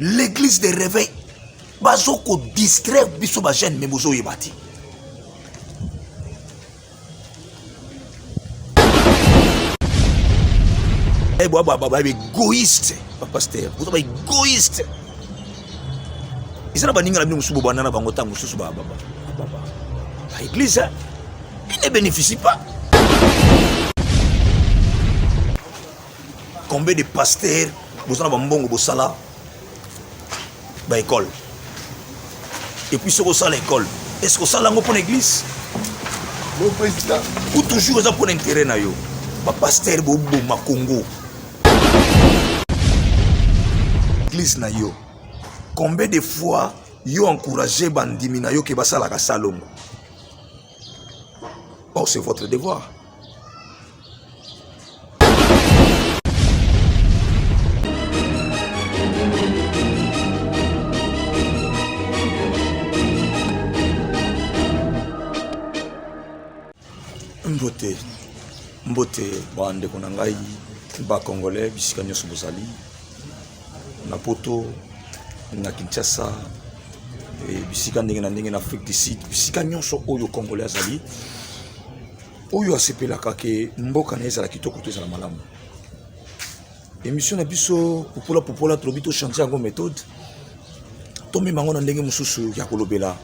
L'église de réveil bazo ko distraire biso ba jeune mais bozo yeba te. Eh, ba ba ba égoïste ba pasteur boza ba égoïste eza na baninga na bino mosusu bobanda na bango ntango mosusu ba ba ba ba église il ne bénéficie pas. Combien de pasteurs boza na bambongo bosala ba école et puis soki osala école est ce que osala yango mpo na église Mon président. Ou toujours eza mpo na intérêt na yo? Bapasteur boboma Congo. Église na yo, combien de fois yo encourager bandimi na yo ke basalaka salongo? Or c'est votre devoir. Mbote, mbote bandeko na ngai ba congolais bisika nyonso bozali na poto, na Kinshasa, e bisika ndenge na ndenge na Afrique du Sud, bisika nyonso oyo congolais azali, oyo asepelaka ke mboka na ye ezala kitoko to ezala malamu. Émission na biso popola popola, tolobi tochange yango méthode, tomema yango na ndenge mosusu ya kolobela,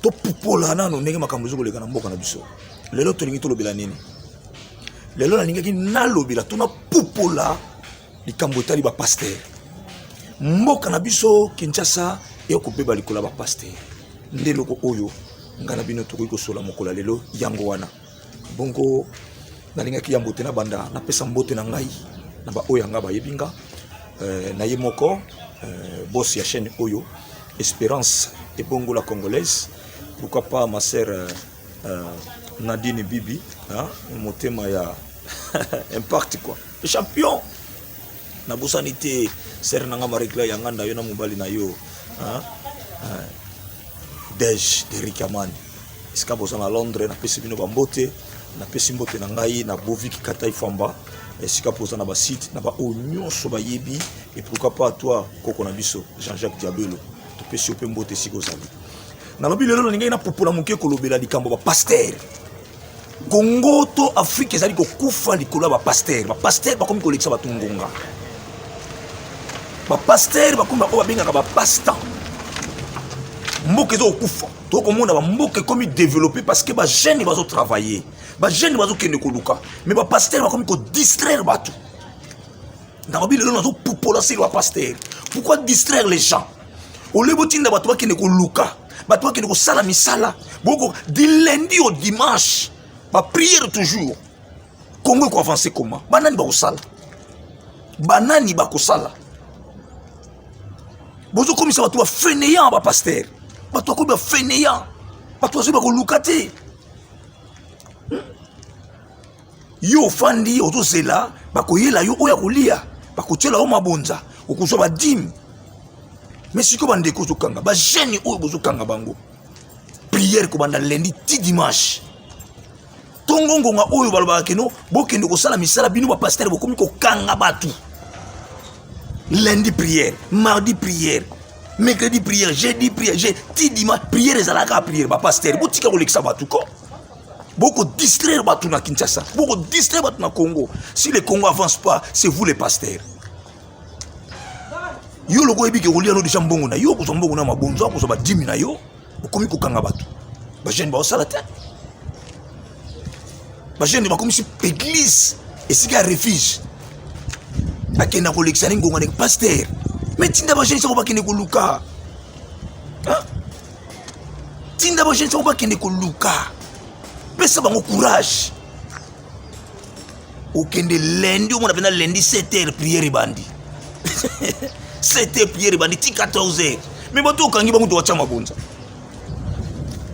topupola nano ndenge makambo ezokoleka na mboka na biso. Lelo tolingi tolobela nini? Lelo nalingaki nalobela to napupola likambo etali bapasteur. Mboka na biso Kinshasa ekobeba likolo ya bapasteur. Nde eloko oyo ngai na bino tokoki kosola mokolo ya lelo yango wana. Bongo nalingaki yambo te nabanda napesa mbote na ngai na baoyo ya ngai bayebi nga, na ye moko, boss ya chaîne oyo Espérance Ebongo la Congolaise, pourquoi pas ma sœur Nadine Bibi, hein, motema ya impact quoi, le champion. Nabosani te sœur nanga Marie Claire ya nganda yo na mobali na yo, hein, Dej Derrick Amani, esika boza na Londres, napesi bino bambote, napesi mbote na ngai na Boviki Katai Famba, esika poza na basite na baoyo nyonso bayebi, et pourquoi pas toi koko na biso Jean-Jacques Diabelo, topesi yo mpe mbote esika ozali. Nalobi lelo nalingaki napopola moke kolobela likambo ba pasteur. Congo to Afrique ezali kokufa likolo ya ba pasteur. Ba pasteur bakomi kolekisa bato ngonga. Ba pasteur bakomi oyo babengaka ba passe-temps. Mboka ezo kokufa. Tokomona ba mboka ekomi développer parce que ba jeunes bazo travailler. Ba jeunes bazokende koluka. Mais ba pasteur bakomi ko distraire bato. Nalobi lelo nazopupola selo ba pasteur. Pourquoi distraire les gens? Au lieu botinda bato bakende koluka, bato bakende kosala misala, boko du lundi au dimanche, ba prière toujours. Congo eko avancer comment? Banani bakosala? Banani bakosala? Bozokomisa bato ba fainéant ba pasteur. Bato bakomi ba fainéant. Bato bazoyeba koluka te. Yo ofandi ozozela bakoyela yo oyo ya kolia, bakotiela yo mabonza, okozwa ba dime. Mais sikoyo bandeko ozokanga ba jeune oyo bozokanga bango prière kobanda lundi ti dimanche, tongo ngonga oyo balobaka keno bokende kosala misala, bino ba pasteur bokomi kokanga bato. Lundi prière, mardi prière, mercredi prière, jeudi prière, je ti dimanche prière ezalaka prière. Ba pasteur botika kolekisa bato ko boko distraire bato na Kinshasa, boko distraire bato na Congo. Si le Congo avance pas, c'est vous les pasteurs. Yo loko oyebi ke kolia no deja mbongo na yo, kozwa mbongo na mabonzo, kozwa badimi na yo, okomi kokanga bato. Ba jeune baosala te, ba jeune bakomisi église esika ya refuge, akenda kolekisa ni ngonga na pasteur. Mais tinda ba jeune soko bakende koluka, tinda ba jeune soko bakende koluka, pesa bango courage. Okende lundi, omona mpenza lundi 7 heures prière ebandi. 7 heures prière ebandi ti 14 heures. Mais bato okangi bango tobatya mabonza.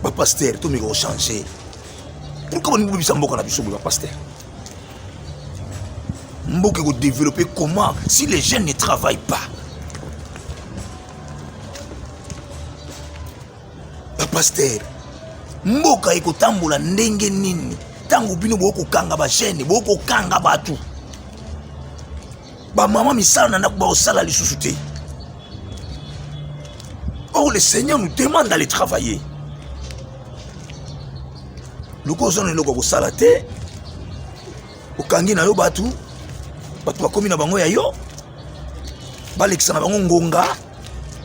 Ba pasteur tomeka kochange. Pourquoi balingi bobebisa mboka na biso boye ba pasteur? Mboka ekodeveloppe comment si les jeunes ne travaillent pas? Ba pasteur, mboka ekotambola ndenge nini ntango bino bokokanga ba jeune, bokokanga bato, bamama misala na ndako bakosala lisusu te. Or, le Seigneur nous demande d'aller travailler. Lokola oza na eloko ya kosala te, okangi na yo bato, bato bakomi na bango ya yo, balekisa na bango ngonga,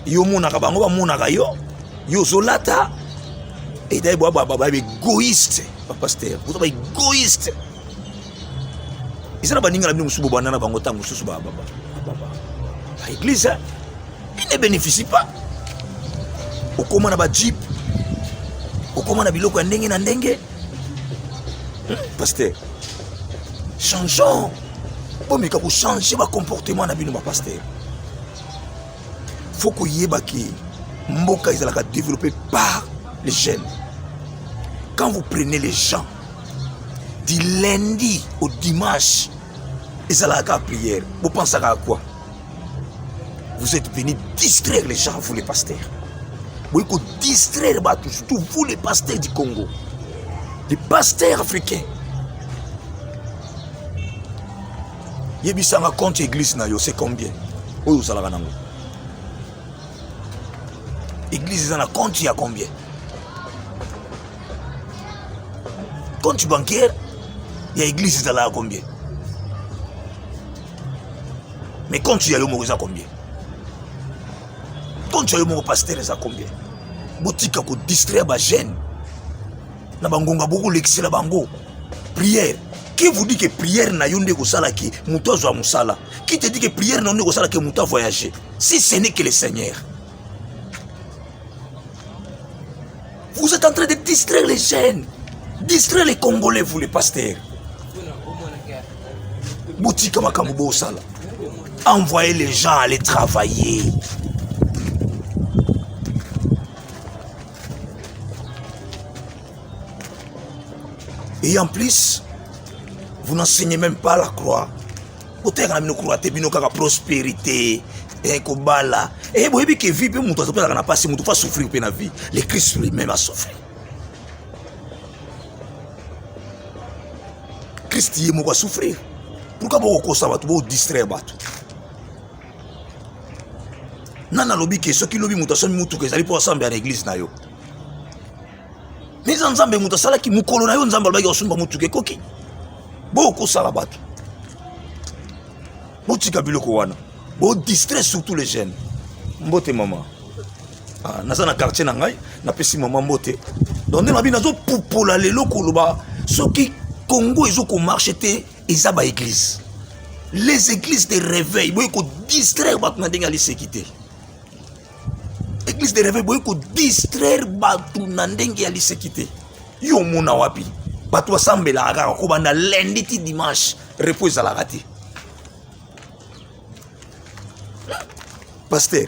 yo omonaka bango, bamonaka yo, yo ozolata. Et d'ailleurs, ba ba ba égoïste, ba pasteur, boza ba égoïste. Eza na baninga na bino mosusu bobanda na bango ntango mosusu ba ba ba ba ba église, il ne bénéficie pas. Okoma na ba jeep, okoma na biloko ya ndenge na ndenge. Pasteur, changeons. Bomeka kochanger ba comportement na bino ba pasteur. Faut koyeba ke mboka ezalaka développé par les jeunes. Quand vous prenez les gens du lundi au dimanche, ezalaka prière, vous pensez à quoi? Vous êtes venus distraire les gens, vous les pasteurs. Vous êtes distraire bato, surtout vous les pasteurs du Congo, les pasteurs africains. Yebisanga compte église na yo, c'est combien? Oyo ozalaka nango. Église eza na compte ya combien? Compte bancaire ya église ezalaka combien? Mais compte ya yo moko eza combien? Compte ya yo moko pasteur eza combien? Botika ko distraire ba jeunes na bangonga bokolekisela bango prière. Qui vous dit que prière na yo nde ekosala ke moto azwa mosala? Qui te dit que prière na yo nde ekosala ke moto a voyager? Si ce n'est que le Seigneur. Vous êtes en train de distraire les jeunes, distraire les Congolais, vous les pasteurs. Botika makambo bosala. Envoyez les gens aller travailler. Et en plus, vous n'enseignez même pas la croix. Boteyaka na bino croix te, bino kaka prospérité, kobala. Eh, boyebi ke vie pe moto azopelaka na pasi, moto fa souffrir pe na vie. Le Christ lui-même a souffert. Christ ye moko a souffrir. Pourquoi bokokosa bato, bo distraire bato? Nani alobi ke soki lobi moto asombi motuka ezali mpo asambela na église na yo? Mais eza Nzambe moto asalaki mokolo na yo, Nzambe alobaki osomba motuka ekoki. Bokosala bato, botika biloko wana, bo distraire surtout les jeunes. Mbote mama. Ah, naza na quartier na ngai, napesi mama mbote. Donc nde nabi nazopupola lelo koloba soki Congo ezokomarche te, eza ba église. Les églises de réveil, boye ko distraire bato na ndenge ya liseki te. Église de réveil boye ko distraire bato na ndenge ya liseki te. Yo omona wapi bato basambelaka kaka kobanda lundi ti dimanche, repos ezalaka te. Pasteur,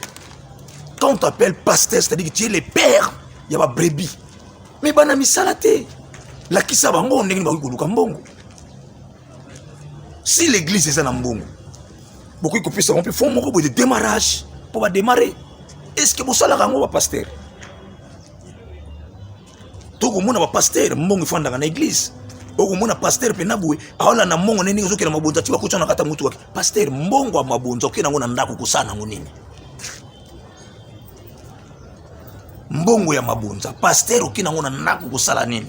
quand on t'appelle pasteur, c'est-à-dire que tu es le père ya ba brebis. Mais bana misala te, lakisa bango ndenge bakoki koluka mbongo. Si l'église eza na mbongo, bokoki kopesa bango mpe fond moko boye de démarrage mpo ba démarrer. Est-ce que bosalaka yango ba pasteur? Tokomona ba pasteur mbongo efandaka na église. Okomona pasteur mpe na boye aolanda mbongo ndenge ezokela mabonza ti bakotya na kati ya motu wake. Pasteur, mbongo ya mabonza okende yango na ndako kosala nango nini? Mbongo ya mabonza pasteur okende yango na ndako kosala nini?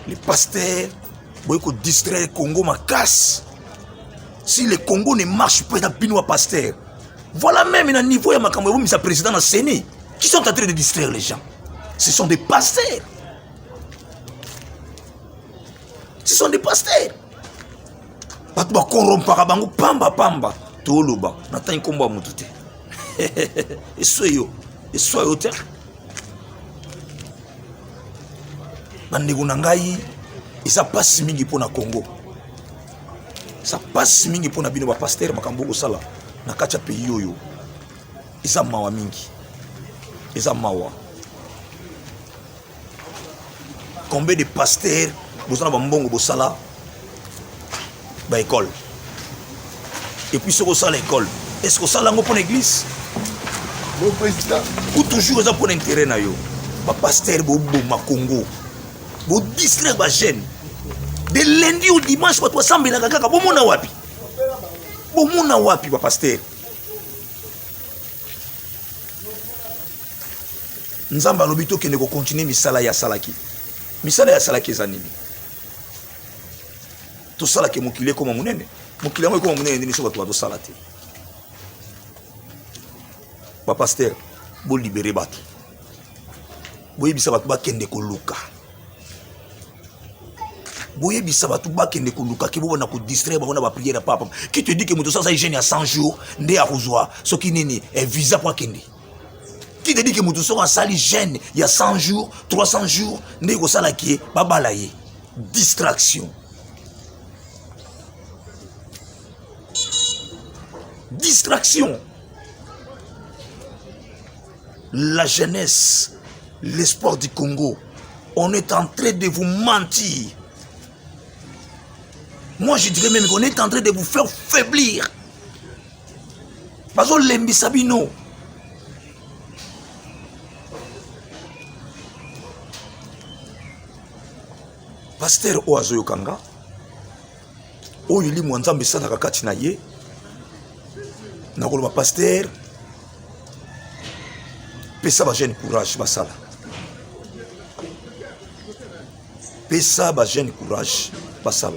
Les pasteurs boye ko distraire Congo makasi. Si le Congo ne marche pas, eza bino ba pasteur. Voilà même na niveau ya makambo ebomisa président na CENI qui sont en train de distraire les gens. Ce sont des pasteurs. Ce sont des pasteurs. Bato bakorompaka bango pamba pamba. Toloba natangi nkombo ya motu te. Eswe yo, eswa yo te. Bandeko na ngai, eza pasi mingi mpona Congo. Eza pasi mingi mpona bino ba pasteur, makambo bokosala na kati ya pays oyo eza mawa mingi, eza mawa. Combien de pasteurs boza na bambongo bosala ba école? Et puis soki osala école, est-ce que osala yango mpona église? Mon président. Ou toujours eza mpona intérêt na yo? Ba pasteur boboma Congo, bo distraire ba jeunes de lundi au dimanche, bato basambelaka kaka. Bomona wapi? Bomona wapi ba pasteur? Nzambe alobi tokende kokontinue misala ye asalaki. Misala ye asalaki eza nini? Tosalaki mokili ekoma monene. Mokili yango ekoma monene nini so bato bazosala te? Bapasteur, bolibere bato, boyebisa bato bakende koluka, boyebisa bato bakende koluka ke bobanda kodistraire bango na bapriere ya papa. Qui te dit ke moto osala jeune ya 100 jours nde akozwa soki nini eh, visa po akende? Qui te dit ke moto soki asali jeune ya 100 jours, 300 jours nde ekosala ke babala ye? Distraction, distraction. La jeunesse, l'espoir du Congo, on est en train de vous mentir. Moi, je dirais même qu'on est en train de vous faire faiblir. Bazolembisa bino. Pasteur oyo azoyoka nga, oyo elimo ya Nzambe esalaka kati na ye, nakoloba pasteur, pesa ba jeune courage basala, pesa ba jeune courage basala,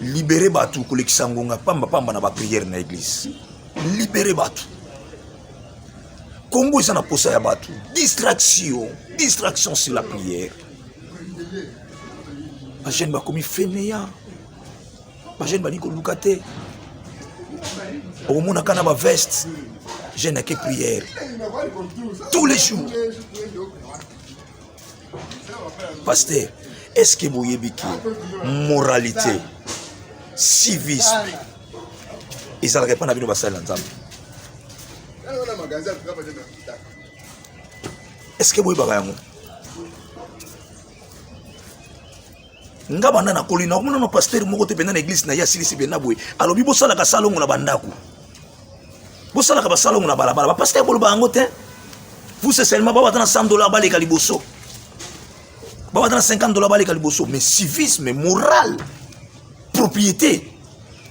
libere bato kolekisa ngonga pamba pamba na ba prière na église, libere bato. Congo eza na posa ya bato, distraction, distraction sur la prière. Ba jeune bakomi fainéant, ba jeune balingi koluka te, okomona kaka na ba veste, jeune ake prière tous les jours. Pasteur, est-ce que boyebi ke moralité, civisme ezalaka epai na bino basali na Nzambe? Est-ce que boyebaka yango? Nga banda nakoli nakomona na pasteur moko te mpenza na eglise na ye asilisi mpenza boye, alobi bosalaka salongo na bandako, bosalaka basalongo na balabala. Bapasteur boloba yango te. Vous, c'est seulement babata na 100 $ baleka liboso, babata na 50 $ baleka liboso. Mais civisme, moral, propriété,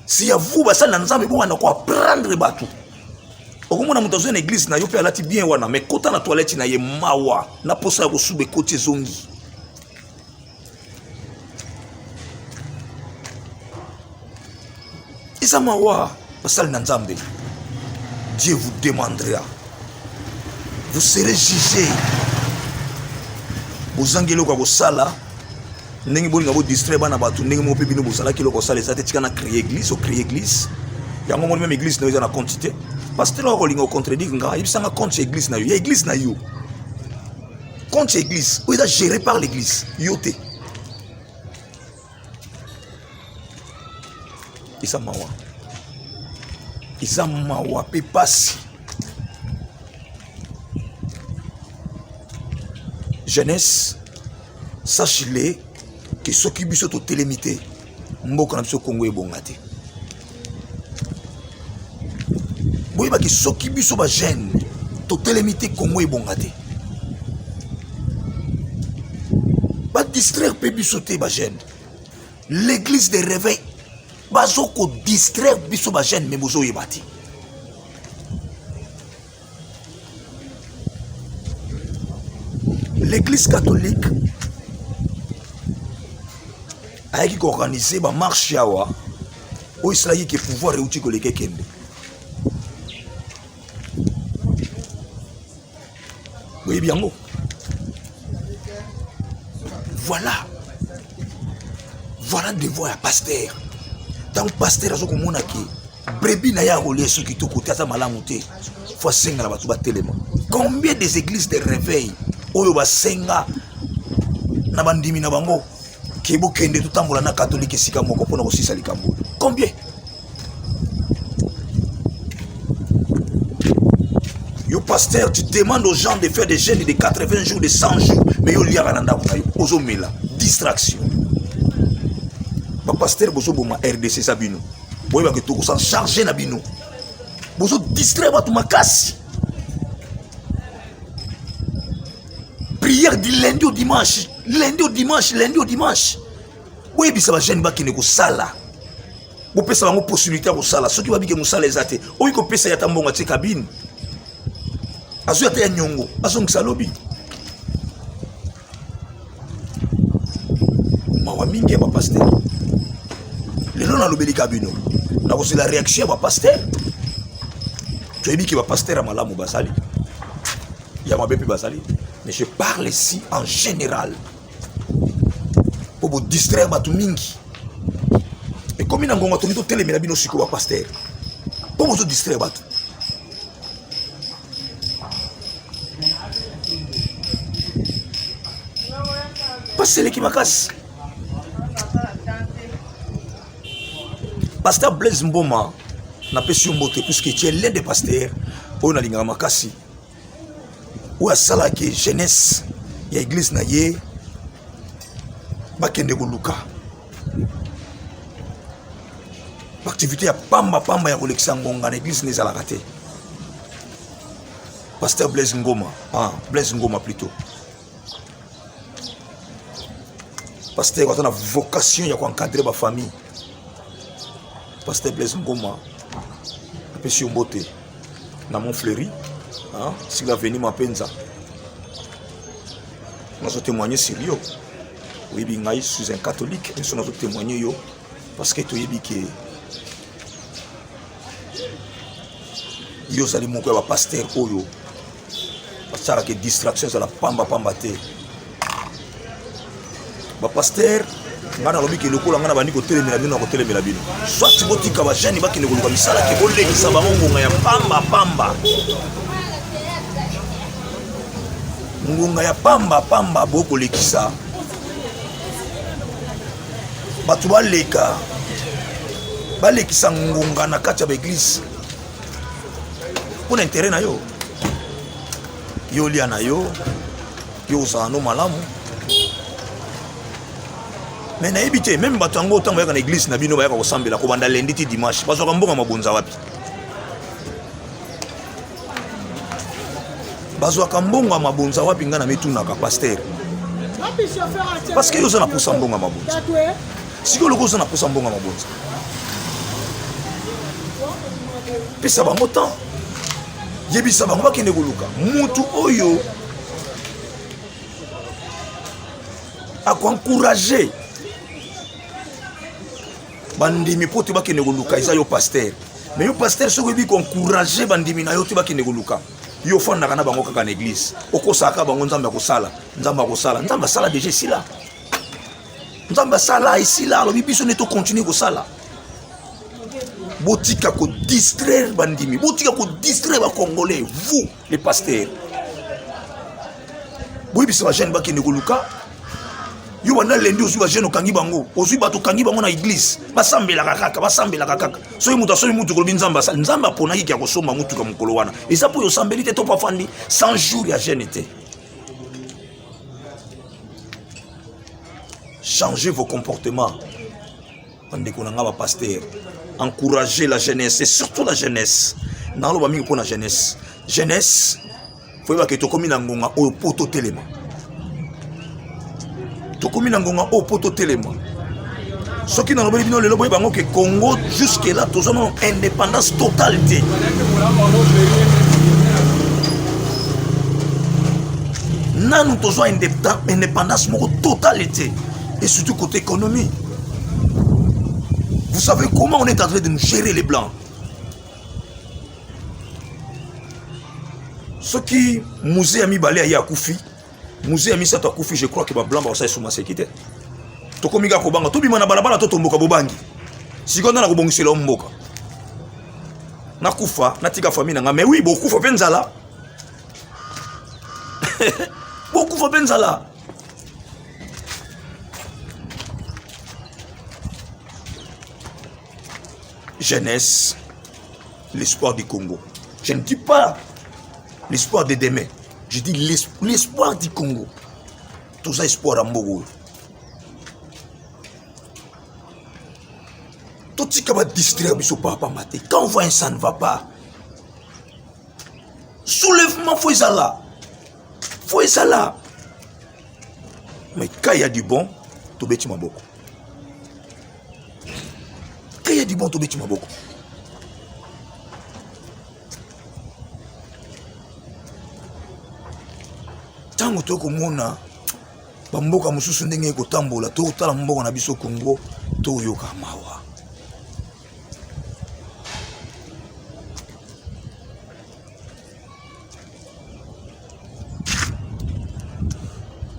si ya vous basali na Nzambe, bobanda koapprendre bato. Okomona moto azwi na église na yo mpe alati bien wana, mais kota na toilette na ye, mawa na posa ya kosuba ekoti ezongi. Eza mawa, basali na Nzambe. Dieu vous demandera, vous serez jugé. Bozangi eloko ya kosala, ndenge bolinga bodistraire bana bato, ndenge moko mpe bino bozalaki eloko kosala eza te. Tika na créer église, ocréer église yango moni, même église na yo eza na compte te. Pasteur oyo akolinga ocontredire nga, ayebisanga compte ya église na yo, ya église na yo, compte ya église oyo eza géré par l'église, yo te. Eza mawa, eza mawa mpe pasi. Jeunesse, sachez-le que soki biso totelemi te, mboka na biso Kongo ebonga te. Boyebaki soki biso ba jeune totelemi te, Kongo ebonga te. Badistraire mpe biso te ba jeune. L'église de réveil bazo kodistraire biso ba jeune, mais bozoyeba te. L'église catholique ayaki koorganize bamarche awa oyo esalaki ke pouvoir euti koleka ekende. Boyebi yango. Voilà, voilà devoir ya pasteur. Ntango pasteur aza komona ke brebi na ye akolia so kitoko te, aza malamu te, fo asenga na bato batelema. Combien des églises de réveil oyo basenga na bandimi na bango ke bokende totambola na katolike esika moko mpona kosisa likambo? Combien? Yo pasteur, tu demandes aux gens de faire des jeûnes de 80 jours, de 100 jours, mais yo liaka na ndako na yo, ozomela. Distraction. Ba pasteur bozoboma RDC sa bino. Boyeba ke tokosan charger na bino. Bozo distraire bato makasi. Prière du lundi au dimanche, lundi au dimanche, lundi au dimanche. Boyebisa ba jeunes bakende kosala. Bopesa bango possibilité ya kosala. Soki babike mosala eza te, oyi kopesa ye ata mbongo atie cabine. Azwi ata ya nyongo, azongisa lobi. Mawa mingi ya ba pasteur. Lelo nalobeli ka bino. Nakozela réaction ya ba pasteur. Toyebi ke ba pasteur ya malamu bazali. Ya mabe mpe bazali. Mais je parle ici en général. Po bo distraire bato mingi. Ekomi na ngonga tolingi totelemela bino sikoyo ba pasteur. Po bozo distraire bato. Pasi eleki makasi. Pasteur Blaise Mboma, napesi yo mbote puisque tu es l'un des pasteurs oyo nalingaka makasi, oyo asalaki jeunesse ya église na ye bakende koluka activité ya pamba pamba ya kolekisa ngonga na église ezalaka te. Pasteur Blaise Ngoma, ah, Blaise Ngoma plutôt. Pasteur aza na vocation ya koencadrer ba famille. Pasteur Blaise Ngoma apesi yo mbote na Montfleury, hein, sur l'avenue Mapenza. Nazo témoigner sur yo. Oyebi ngai, je suis un catholique, mais nazo témoigner yo parce que toyebi ke yo ozali moko ya ba pasteur oyo basalaka distraction ezala pamba pamba te. Ba pasteur, ngai nalobi ke lokola ngai nabandi kotelemela bino, nakotelemela bino. Soit botika ba jeune bakende koluka misala ke bolekisa bango ngonga ya pamba pamba. Ngonga ya pamba pamba bokolekisa bato baleka balekisa ngonga na kati ya ba église mpo na intérêt na yo. Yo olia na yo, yo ozala no malamu. Mais nayebi te, même bato yango ntango bayaka na église na bino, bayaka kosambela kobanda lundi ti dimanche, bazwaka mbongo mabonza wapi? Bazwaka mbongo ya mabonza wapi? Ngai na mitunaka, pasteur, parce que yo oza na posa mbongo ya mabonza. Sikoyo loko oza na posa mbongo ya mabonza, pesa bango temps, yebisa bango bakende koluka mutu oyo akoencourage bandimi mpo te bakende koluka. Eza yo pasteur. Mais yo pasteur, soki oyebi koencourage bandimi na yo te bakende koluka, yo ofandaka na bango kaka na église, okosaka bango Nzambe akosala, Nzambe akosala, Nzambe asala déjà, esila. Nzambe asala, esila. Alobi biso nde tocontinue kosala. Botika kodistraire bandimi, botika kodistraire bacongolais. Vous les pasteurs, boyebisa bajeune bakende koluka. Yo banda lendi ozwi bajeune, okangi bango, ozwi bato, okangi bango na église, basambelaka kaka, basambelaka kaka. Soki moto asombi mutuka, olobi Nzambe asali, Nzambe aponaki ya kosomba mutuka mokolo wana, eza mpo osambeli te to mpo afandi 100 jours ya jeûne te. Changez vos comportements, bandeko na nga bapasteur. Encouragez la jeunesse et surtout la jeunesse. Naloba mingi mpo na jeunesse. Jeunesse, faut yebaka tokomi na ngonga oyo po totelema. Tokomi na ngonga oyo po totelema. Soki nalobeli bino lelo, boyeba yango ke Congo jusque là toza na indépendance totale te. Nanu tozwa indépendance moko totale te, et surtout côté économie. Vous savez comment on est en train de nous gérer, les blancs. Soki Mzee ya mibale aye akufi, Mzee ya misato akufi, je crois que bablanc bakosala esuma seki te. Tokomi kaka kobanga tobima na balabala, totomboka, bobangi. Sikoyo nda na kobongisela yo mboka, nakufa natika famille na nga. Mais oui, bokufa mpe nzala, bokufa mpe nzala. Jeunesse, l'espoir du Congo. Je ne dis pas l'espoir de demain, je dis l'espoir du Congo. Toza espoir ya mboka oyo. Totika badistraire biso pamba te. Quand on voit un, ça ne va pas, soulèvement faut ezala, faut ezala. Mais quand il y a du bon, tobeti maboko. Quand il y a du bon, tobeti maboko. Ntango tokomona bamboka mosusu ndenge ekotambola, tokotala mboka na biso Congo, toyoka mawa.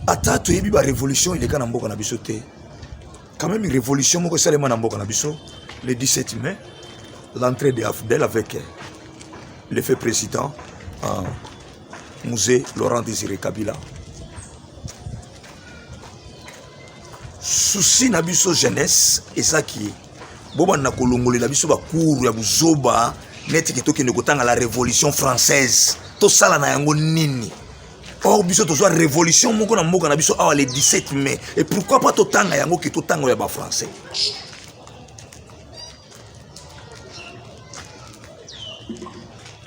Ata toyebi ba révolution eleka na mboka na biso te, quand même révolution moko esalema na mboka na biso le 17 mai, l'entrée de AFDL avec le fait président Mzee Laurent Désiré Kabila. Souci na biso jeunesse ezaki bobanda kolongolela biso bacours ya buzoba neti ke tokende kotanga la révolution française, tosala na yango nini? Or biso tozwa révolution moko na mboka na biso awa le 17 mai, et pourquoi pas totanga yango ke totanga ya bafrançais?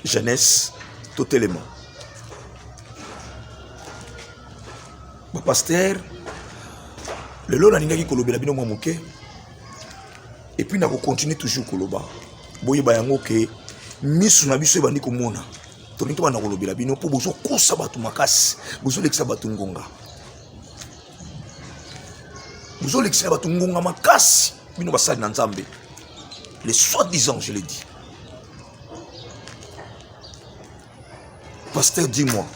Jeunesse, totelema. Bapaster, lelo nalingaki kolobela bino mwa moke, et puis nakocontinue toujours koloba. Boyeba yango ke misu na biso ebandi komona, tolingi tobanda kolobela bino mpo bozokosa bato makasi, bozolekisa bato ngonga, bozolekisela bato ngonga makasi. Bino basali na Nzambe, les soi-disant, je l'ai dit, pasteur, dis-moi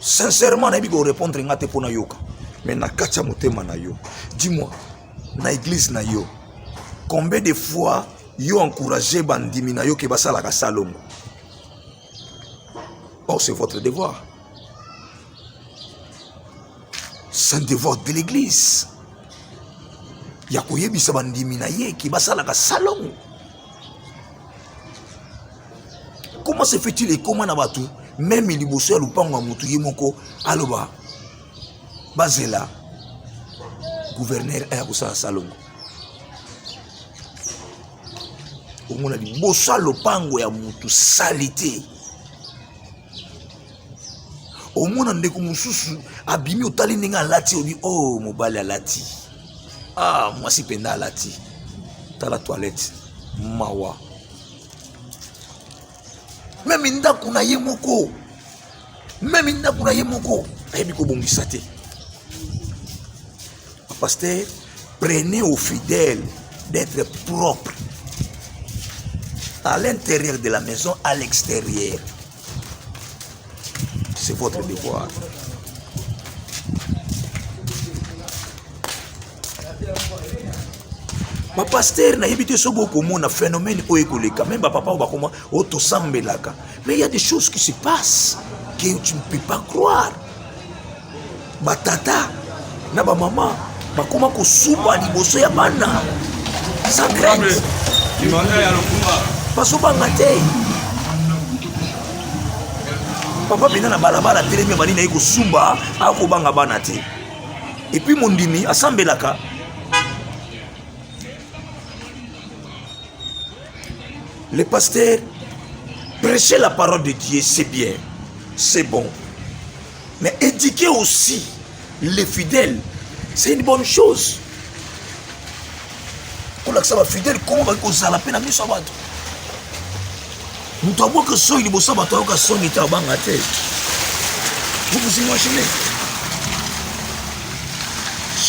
sincèrement, nayebi korépondre nga te mpo nayoka, mais na kati ya motema na yo, dis-moi, na église na yo, combien de fois yo encouragé bandimi na yo ke basalaka salongo? Or c'est votre devoir, c'est un devoir de l'église ya koyebisa bandimi na ye ke basalaka salongo. Comment se fait-il ekoma na bato meme liboso ya lopango ya motu ye moko aloba bazela gouverneur aya kosala salongo? Omona liboso ya lopango ya motu sali te, omona ndeko mosusu abimi, otali ndenge alati, obi o oh, mobali alati, ah, mwasi mpenza alati, tala toilette, mawa. Meme ndako na ye moko, meme ndako na ye moko ayebi kobongisa te. Pasteur, prenez aux fidèles d'être propre à l'intérieur de la maison, à l'extérieur. C'est votre devoir. Bapaster, nayebi te soki bokomona phénomène oyo ekoleka. Meme bapapa oyo bakoma oyo tosambelaka, mais il y a des choses qui se passent que tu ne peux pas croire. Batata na bamama bakoma kosuba liboso ya bana sans crainte, bazobanga te. Papa mpenza na balabala atelemi, abandi na ye kosuba, akobanga bana te. Et puis mondimi asambelaka. Le pasteur, prêcher la parole de Dieu, c'est bien, c'est bon, mais éduquer aussi les fidèles, c'est une bonne chose. Kolakisa bafidèle kongo baki kozala mpe na miso ya bato. Moto abwaka soi liboso ya bato, ayoka soni te, abanga te. Vous vous imaginez?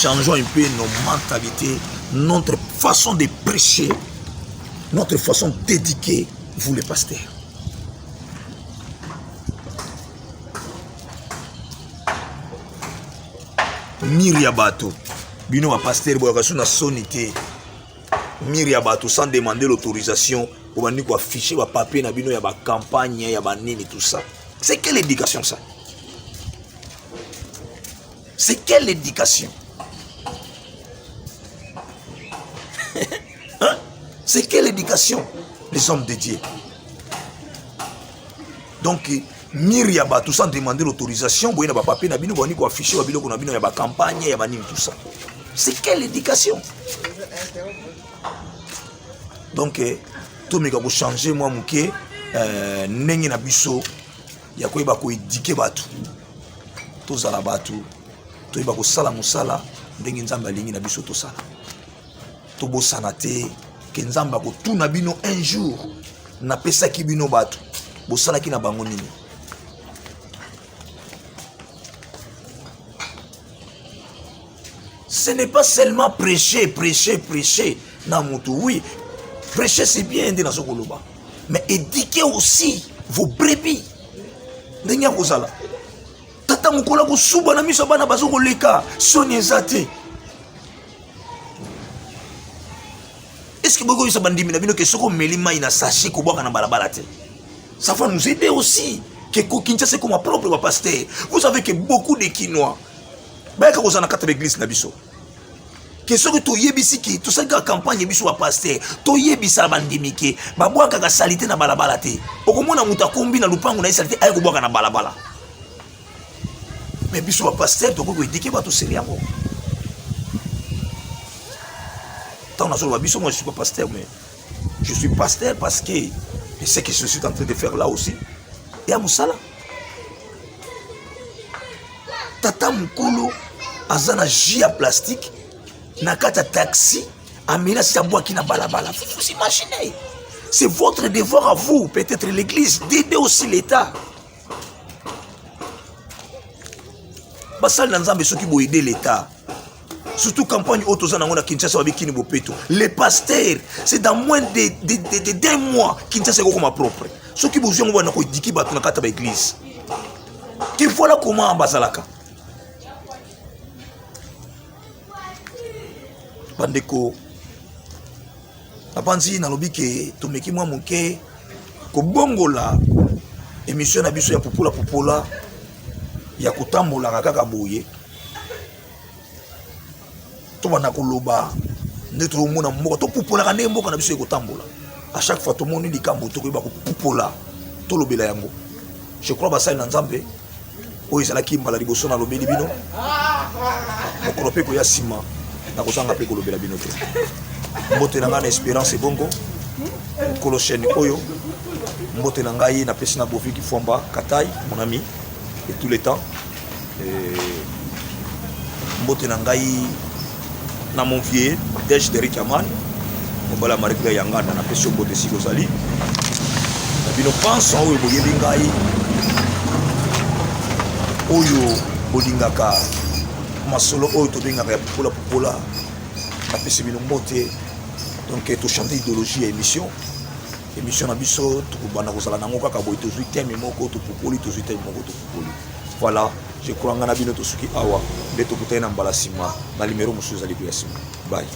Changeons un peu nos mentalités, notre façon de prêcher, notre façon d'éduquer, vous les pasteurs. Mire ya bato, bino bapaster boyaka so na soni te. Mire ya bato sans demander l'autorisation, obandi koaffiche bapapier na bino ya bacampagne ya banini, tout ça. C'est quelle éducation, ça? C'est quelle éducation, hein? C'est quelle éducation, les hommes de Dieu? Donc mire ya bato sans demander l'autorisation, boye na bapapier na bino, boni koaffiche babiloko na bino ya bacampagne ya banini, tout ça. C'est quelle éducation? Donc tomeka kochange mwa moke ndenge na biso ya koyeba koéduquer bato. Tozala bato toyeba kosala mosala ndenge Nzambe alingi na biso tosala. Tobosana te ke Nzambe akotuna bino un jour: napesaki bino bato, bosalaki na bango nini? Ce n'est pas seulement prêcher, prêcher, prêcher na mutu. Oui, prêcher c'est bien nde nazo koloba. Mais éduquer aussi vos brebis. Ndenge ya kozala. Tata mokolo akosuba na miso ya bana bazo koleka, soni eza te. Est-ce que bokoyebisa bandimi na bino ke soki omeli mai na sachet kobwaka na balabala te? Ça va nous aider aussi que Kinshasa ekoma propre ba pasteur. Vous savez que beaucoup de Kinois bayaka kozala na kati ya baeglise na biso ke soki toyebisi ke tosali kaka campagne biso bapaster toyebisa bandimi ke babwakaka salite na balabala te. Okomona moto akombi na lupango na ye salite aye kobwaka na balabala. Mais biso bapaster tokoki koedike bato seri yango. Ntango nazoloba biso, moi je suis pas pasteur, mais je suis pasteur parce que ce que je suis en train de faire là aussi ya mosala. Tata mokolo aza na jus ya plastique na kati ya taxi, ameli asi abwaki na balabala. Vous vous imaginez? C'est votre devoir à vous, peut-être l'église, d'aider aussi l'État. Basali na Nzambe, soki boyede l'État, surtout campagne oyo toza nango na Kinshasa, babikini bopeto, les pasteurs, c'est dans moins de, de, de, de, d'un mois Kinshasa ekokoma propre. Soki bozwi yango bana koediki bato na kati ya baeglise ke voilà comment bazalaka. Bandeko, napanzi nalobi ke tomeki mwa moke kobongola émission na biso ya pupola pupola ya kotambolaka kaka boye. Tobanda koloba nde tozomona mboka, topupolaka ndenge mboka na biso ekotambola. À chaque fois tomoni likambo, tokoyeba kopupola, tolobela yango. Je crois, basali na Nzambe, oyo ezalaki mbala liboso nalobeli bino. Mokolo mpe koya nsima, nakozanga mpe kolobela bino te. Mbote na ngai na Espérance Ebongo, mokolo chaîne oyo. Mbote na ngai napesi na Bovi Kifwamba Katai, mon ami et tous les temps. Mbote na ngai na mon vieux Dej Derrick Aman, mobala Marie Claire Yanganda, napesi yo mbote esika ozali. Na bino panso oyo boyebi ngai, oyo bolingaka masolo oyo tobengaka ya pupola pupola, napesi bino mbote. Donc tochange idéologie ya émission na biso. Tokobanda kozala nango kaka boye: tozwi thème moko, topupoli, tozwi thème moko, topupoli. Voilà, je crois nga na bino tosuki awa. Nde tokutani na mbala nsima na numéro mosusu ezali koya nsima. Bye.